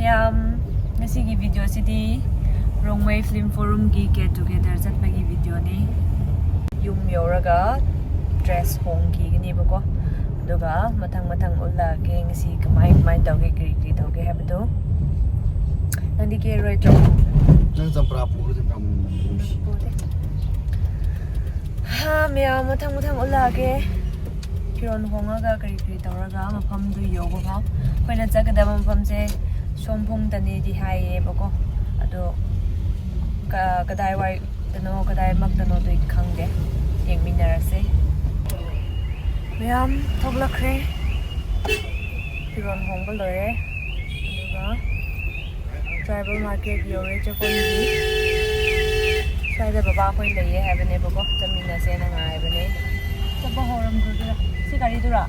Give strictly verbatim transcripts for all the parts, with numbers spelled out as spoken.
Yam, ngasigi video sidi Rongmei Film Forum ki get together zatpagi video ni. Yum youraga dress hong ki gani bako. Aduga mathang mathang ula ke ngasi kamai kamai tau ke kri kri tau ke haba tu. Nandi ke roi tro. Nang champra pu champra mu. Ha, mia mathang mathang ula ke. Kiron honga ga kri kri tauraga mapam du yoba khou. Khoina chakada mapam se Somphung tani di hai e bako. Ado ka kadai wai tano kadai mak tano tu khang de. Yeng mi nara se. Mia thok lak re. Kiron hong ba loi re. Aduga Tribal market youre chakon di. Saida baba khoi lei e hai bane bako. Chamina se na ngai bane. Chapa horam khoi dura. Si kari dura.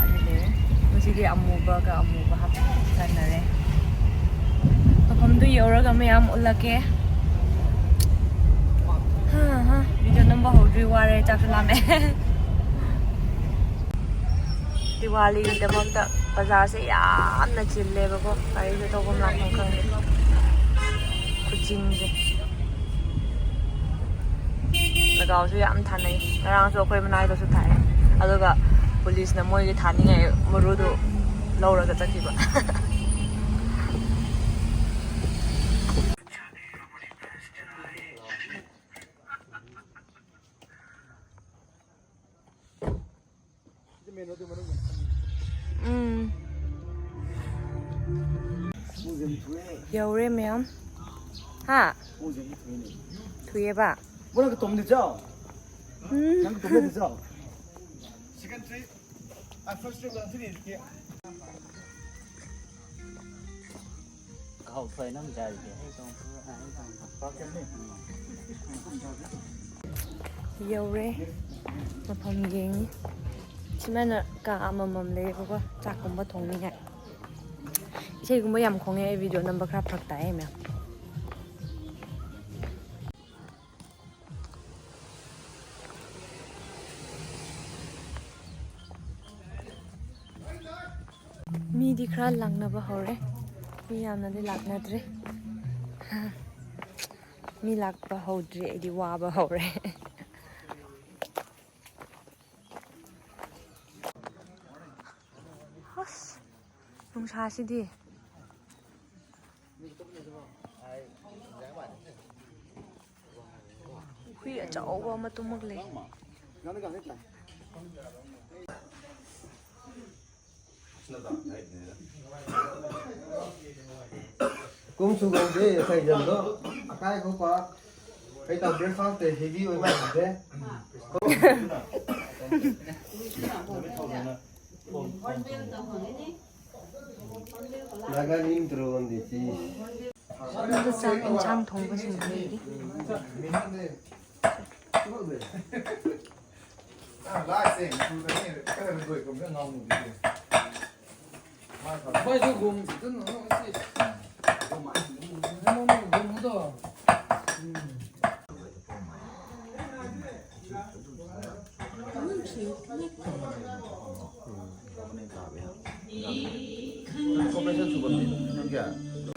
Adile. Masidi amuba ka amuba hap kan na re. Akham du youra ka mia am ulake. Ha ha. Video number ho dui ware chak lame. Diwali damakta bazaar se yamna chil le bako. Gari se togum lam khang khang de. Kuching se. Lagau su yam thanei. Ngarang su akhoi manai lo su thai. Aduga police na moi ki thani ngai maru du loura ka chaki ba. Mm. Youre mia. Ha? Thuye ba? Bora ka tom de jao. Hmm. Nang tom de jao. Second trip. I first trip lang tini. Youre. Mapam ging. Simana ka amamam le ko chak kumba thong ni hai. Isei kumba yam khong e video number khrap phak ta e mia. Mi di khra langna ba houre. Mi yamna di lakna dre. Mi lak ba houdre, di wa ba houre. Hos. Nungsa si di. Hui achauba ma tumak le. Kum su gam de, sai jam do. Akai ko pa. Kai ta breakfast te heavy oi ma de. Naga nim tro di ti. Nang chang, insang thong ka sin di.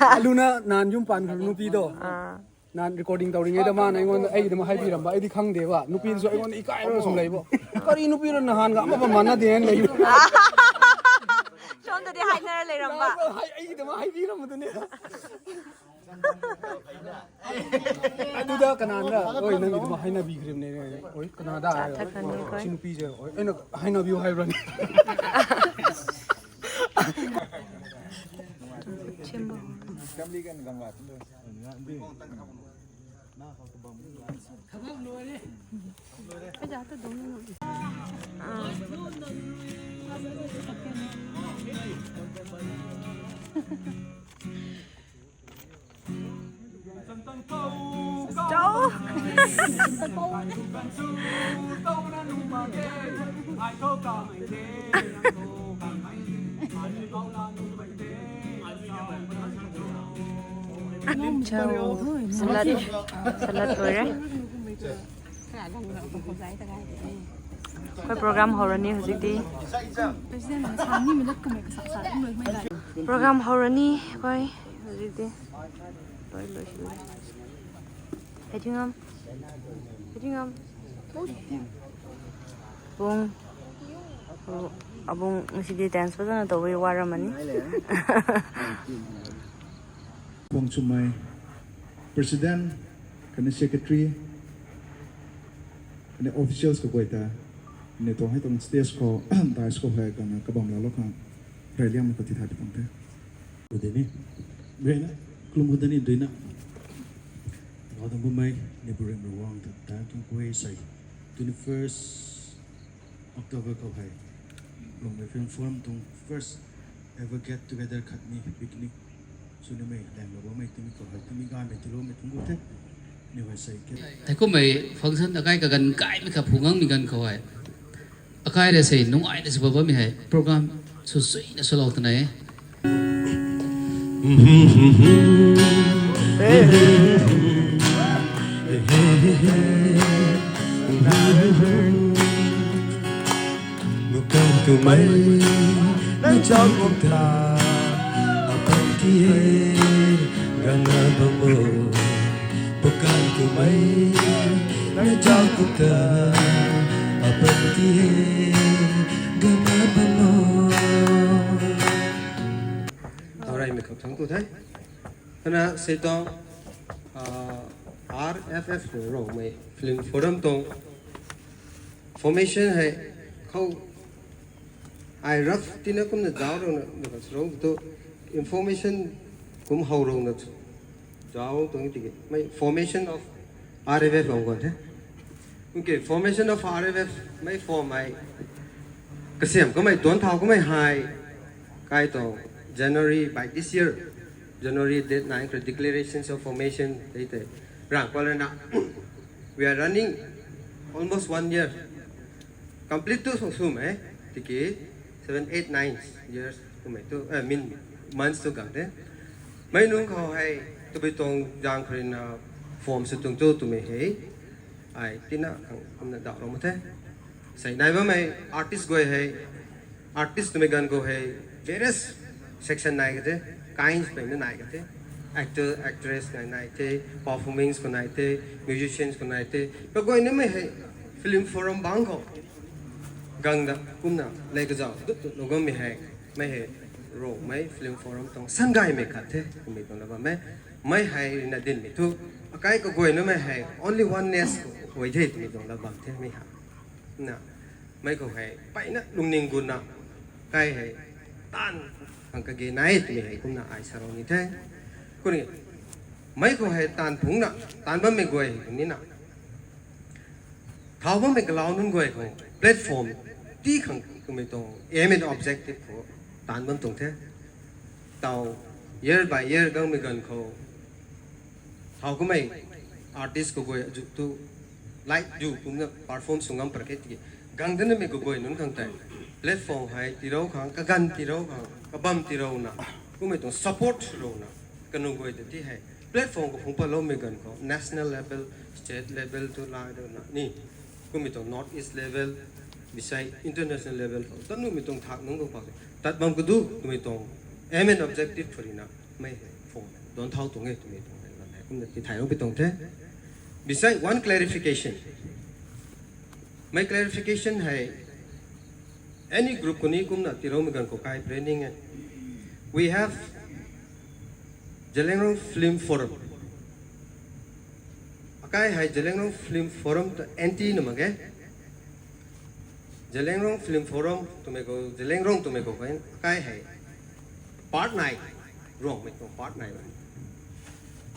Aluna nan yum pan khang nupi do. Ah. Nan recording tau ring e da ma na, ai ngon ai da ma hai bi ram ba, ai di khang de ba. Nupi so ai ngon ikai ro sum lei bo. Kari nupi ro na han ga ma ba man na de lei. Shon da de hai na lei ram ba. Hai ai da ma hai bi ram da ne. Adu da kanan ra. Oi, nang da ma hai na bi krim ne. Oi, kana da. Cha thak kan ni koi. Sin pi je. Oi, ai na hai na bi hai ran. Chimbo. Chow, salad, salad loire. ꯑꯩꯈꯣꯏ program ꯍꯧꯔꯅꯤ ꯍꯧꯖꯤꯛꯇꯤ꯫ Program ꯍꯧꯔꯅꯤ ꯑꯩꯈꯣꯏ ꯍꯧꯖꯤꯛꯇꯤ꯫ ꯂꯣꯏ ꯂꯣꯏꯁꯤꯜꯂꯦ꯫ ꯍꯩꯊꯤꯉꯝ꯫ ꯍꯩꯊꯤꯉꯝ꯫ ꯄꯨꯡ, ꯑꯕꯨꯡ ꯉꯁꯤꯗꯤ dance ꯐꯖꯅ ꯇꯧꯕꯒꯤ ꯋꯥꯔꯝꯃꯅꯤ꯫ Phongchumei, President, khatni Secretary, khatni officials kaguay ta, ne tuang hei tuang stage khou, dais khou hei kana kabam laalou khang, rey liangmei khou tithay pi tuang the. Kudini, mena, klum kudani duina. Gaudam bumei, Nipurem Rawang ta, ta tuang kuai sei, twenty-first October khou hei, Rongmei Film Forum tuang first ever get together khatni picnic swnimei, daeng lou bammei timi khou hei, timi gaymei tiiloumei tuang gu the, ni hei sei ke. Thei kummei function akai kaganv kaimei kha phu ngangmei ganv khou hei. Akai rui sei nungaina sw bammei hei, program sw suina swlou twna e. Bukan kumei na chau kumta apan ti he gana bambo. Bukan kumei na chau kumta apan ti he gana bambo. Alright, mi khap thang tu the. Kana sei tuang, ah, R F F Rongmei Film Forum tuang formation hei khou ai rough tina kumna zauc rou na, na kan srou tu information kum how rou na zauc tuang tiki. Mei formation of R F F ang guan the. Okay, formation of R F F mei form ai kasiam kamei, duan thau kamei hei, kai tuang January by this year, January date nine kha declarations of formation tei tei. Rang pala na, we are running almost one year. Complete tu sung sum e, tiki seven, eight, nine years kumei tu, eh, min months tu gang the. Mei nung khou hei, tabui tuang zang kharina form sw tuang tu twmei hei. Ai, tina khang kumna dau rou ma the. Sei nai bammei artist guay hei, artist twmei ganv khou hei, various section nai ka the, kinds peyna nai ka the. Actor, actress nai nai the, performance khou nai the, musicians khou nai the. Kaguay nimei hei, film forum bang khou. Gang da, kumna, lei kazau, dut dut lou gammei hei, mei hei, Rongmei film forum tuang, sangaymei khat the, kumei tuang la bam e. Mei hei rina dinmei thu, akai kaguay nimei hei, only oneness khou, khou the, twmei tuang la bam the, mei ha. Na, mei khou hei, peyna lungning guna, kai hei, taanv, khang kage nai, twmei hei, kumna ai sa rou ni the. Kuni, mei khou hei, taanv phungna, taanv bammei guay hei, kumni na. Thau bammei kalau nunc guay khou, platform, ti khang, twmei tuang, aim and objective khou, taanv bam tuang the. Tau, year by year gangmei ganv khou, thau kummei artist kaguay azu tu, light du kumna perform sw ngam pary khe tiki. Gang danamei kaguay nunc khang tei, platform hei tiirou khang, kaganv tiirou khang, kabam tiirouna, kummei tuang support swrouna, kanu guay ta ti hei. Platform khou phungc patloumei ganv khou, national level, state level tu laa dana ni. Kummei tuang North East level, bisai international level khou, tanumei tuang thak nunc khou pa. Tat bam kadu, twmei tuang, aim and objective khou rina, mei hei, form, duan thau tuang e, twmei tuang hei, lam hei, kumna tithay rou pi tuang the. Bisai, one clarification. My clarification hei, any group khou ni kumna tiiloumei ganv khou kai planning e. We have Zeliangrong Film Forum. Akai hei Zeliangrong Film Forum ta anti na mak ge. Zeliangrong Film Forum twmei khou, Zeliangrong twmei khou kai, akai hei part nai, Rongmei tuang part nai bam.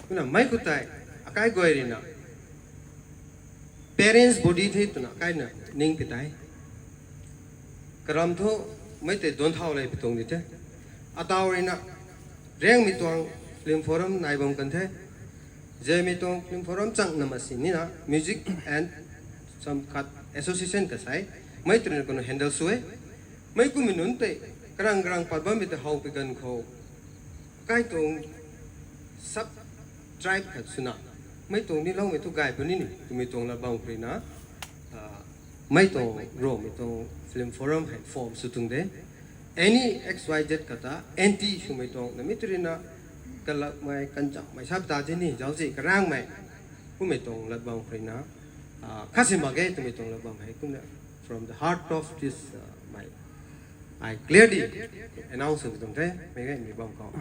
Kumna mei khou tei, akai guay rina, parents body the twna akai na ning pi tei. Karam thu, mei tei duan thau lei pi tuang di the. Atau rina, Riangmei tuang film forum nai bam kan the. Zemei tuang film forum chang na masi nina, music and some khat association ka sai. Mei twna kanu handle sw e. Mei kummei nunc tei, karang karang pat bammei tei how pi ganv khou. Kai tuang sub tribe khat swna. Mei tuang ni loumei thu gay puni ni, twmei tuang la bam khou rina. Ah, Mei tuang Ruangmei tuang film forum hei form sw tuang de. Any X Y Z kata anti swmei tuang namei tu rina kalakmei kanchakmei sap ta di ni zauzi karangmei. Kummei tuang latbam khou rina, ah, khat si mak ge twmei tuang latbam hei kumna from the heart of this, uh, my, I clearly announce sw tuang the, mei ge mi bam khou.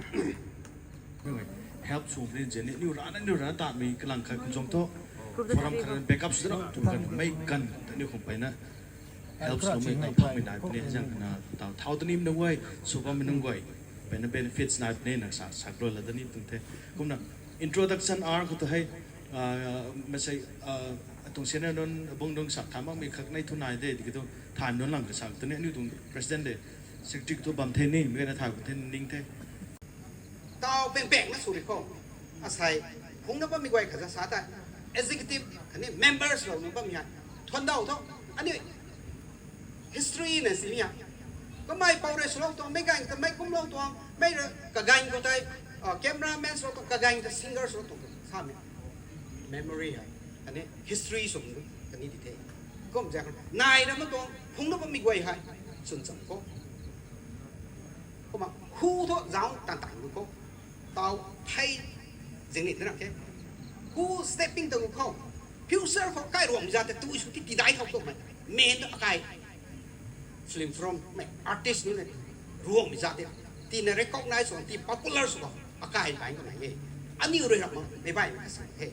Help sw ni zen ni, niu rana, niu rana ta mi kalang khat kum zong thu. Forum khat backup sw na, tu kan mei kan ta niu khum pai na. Help sw mei ta phak mei nai puni, zang na ta thau ta ni mna guay, sw bam mei nung guay. Pai na benefits nai puni na sa, sa klo la ta ni tuang the. Kumna introduction hour khou tu hei, ah, masei, ah, atuang senior nunc, abung nunc sa tha mak mei khak nai thu nai de, di ki tu tha nunc lang ka sa tu ni, niu tuang president de, secretary tu bam the ni, mei na tha ku the ning the. Tau peng peng na sw ri khou. Asei, phungna bammei guay khat za sa ta. Executive, khatni members lou na bammei hei. Thuan dau tho. Aniu history na si mi ha. Kamei pou rui swlou tuang, mei ganv ta mei kumlou tuang, mei rui kaganv khou tei, ah, cameraman swlou tuang, kaganv ta singer swlou tuang, sa mi. Memory hei. Khatni history sw kani di the. Kum zang, nai na ma tuang, phungna bammei guay hei. Swn cham khou. Kumna, hu thu zauc tan tan gu khou. Tau thei zing ni twna khe. Hu stepping tang gu khou. Future khou kai Ruangmei zat tei tui sw ti tidai khou khou mei. Main tu akai film forum mei artist nunc ni Ruangmei zat tei tina recognize sw, ti popular sw khou akai bai khou nai e. Aniu rui ram ma, mei bai mei ka sa he.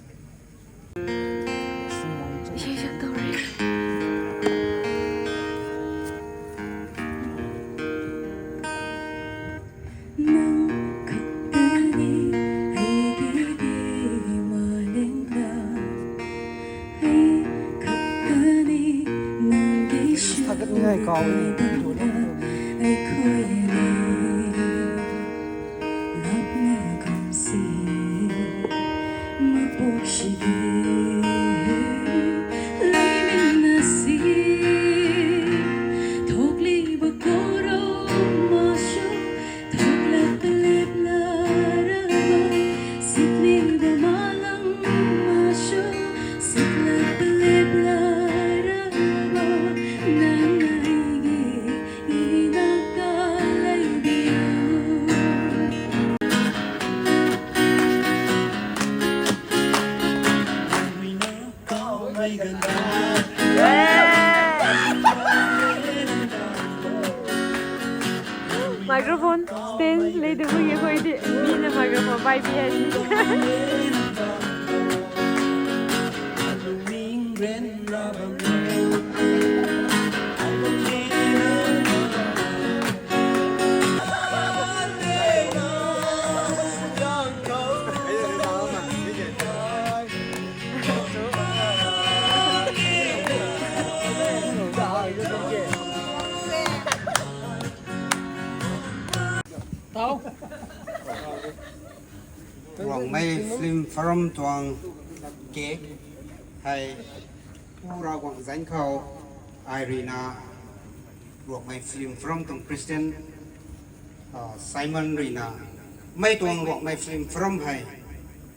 Microphone stand lei de bui ye koi di, mi na microphone bai bi hai. Ruangmei Film Forum tuang cake hei Pu Ravguangc zanc khou ai ruina Ruangmei Film Forum tuang President, ah, Simon ruina mei tuang Ruangmei Film Forum hei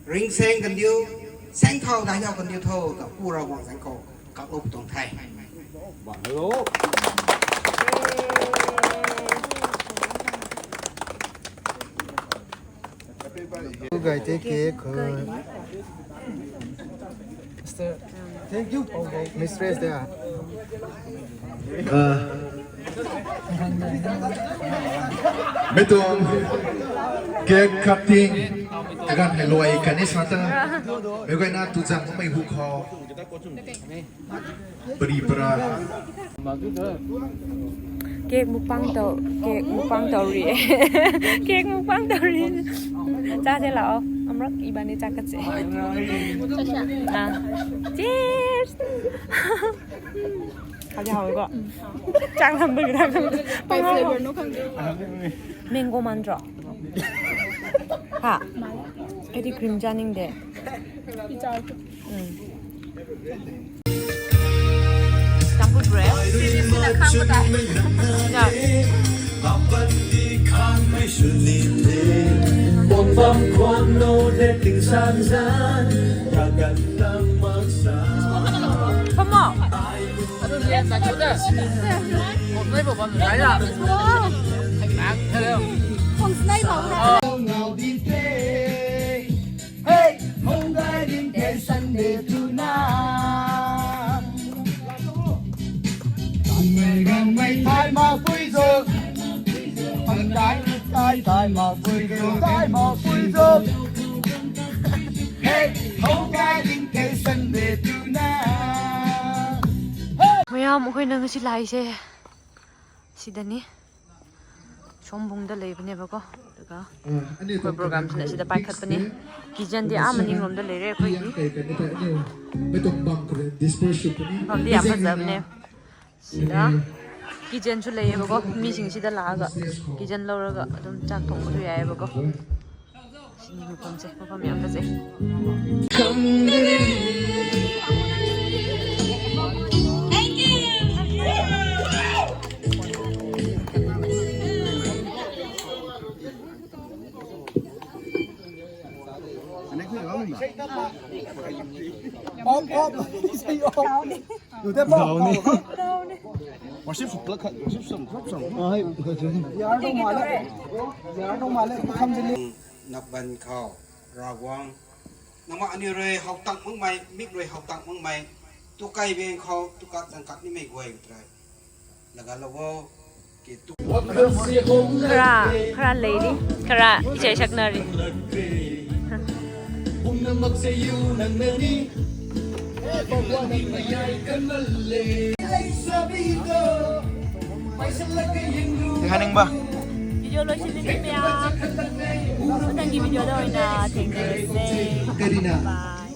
ringsaeng kandiu, saeng thau dai thau kandiu tho ta Pu Ravguangc zanc khou kaklou tuang the. Gai te cake, uh, Mister, thank you, Mistress there. Uh, mei tuang cake cutting kaganv hei luai kan e sa ta. Meic guayna tu zang mei hu khou. Pari para. Cake mukbang tau, cake mukbang tau ri. Cake mukbang tau ri. Cha se lao. Amrak iban ni cha kat se. Ah. Cheers. Hau ja hau ko. Chang lam bui ra. Pai flavor no khang. Mango man ro. Ha. Edi cream janing de. Ichar. Mm. Champut bre. Sina khang ko tai. Ya. Come on. Wow. Khong snai bau ha. Hey, home guiding day Sunday tonight. Tanmei ganmei thay ma pui zo. Pantai tai tai ma pui zo, tai ma pui zo. Hey, home guiding day Sunday tonight. Mayam, ꯑꯩꯈꯣꯏꯅ ꯉꯁꯤ ꯂꯥꯛꯏꯁꯦ ꯁꯤꯗꯅꯤ꯫ ꯁꯣꯝꯕꯨꯡꯗ ꯂꯩꯕꯅꯦꯕꯀꯣ꯫ ꯑꯗꯨꯒ ꯑꯩꯈꯣꯏ program ꯁꯤꯅ ꯁꯤꯗ ꯄꯥꯏꯈꯠꯄꯅꯦ꯫ Kitchen ꯗꯤ ꯑꯥ ꯃꯅꯤꯡꯔꯣꯝꯗ ꯂꯩꯔꯦ ꯑꯩꯈꯣꯏꯒꯤ꯫ ꯃꯐꯝꯗꯤ ꯌꯥꯝ ꯐꯖꯕꯅꯦ꯫ ꯁꯤꯗ kitchen ꯁꯨ ꯂꯩꯌꯦꯕꯀꯣ꯫ ꯃꯤꯁꯤꯡ ꯁꯤꯗ ꯂꯥꯛꯑꯒ kitchen ꯂꯧꯔꯒ ꯑꯗꯨꯝ ꯆꯥꯛ ꯊꯣꯡꯕꯁꯨ ꯌꯥꯏꯌꯦꯕꯀꯣ꯫ ꯁꯤꯅꯤ ꯃꯐꯝꯁꯦ, ꯃꯐꯝ ꯌꯥꯝ ꯐꯖꯩ꯫ Off, off. Say off. Worship sum, worship sum, worship sum. Yar dong ma le. Yar dong ma le. Kham jili. Napban khou, Ravguangc. Nangma aniu rui how tang makmei, mik rui how tang makmei. Tukai beng khou, tukat zang kat nimei guay trai. Laga lago. Khara, khara lady, khara isei sakna ri. Tinghaning ba. Video lo sini ni mya. Matang ki video da oina thengna se. Karina. Bye.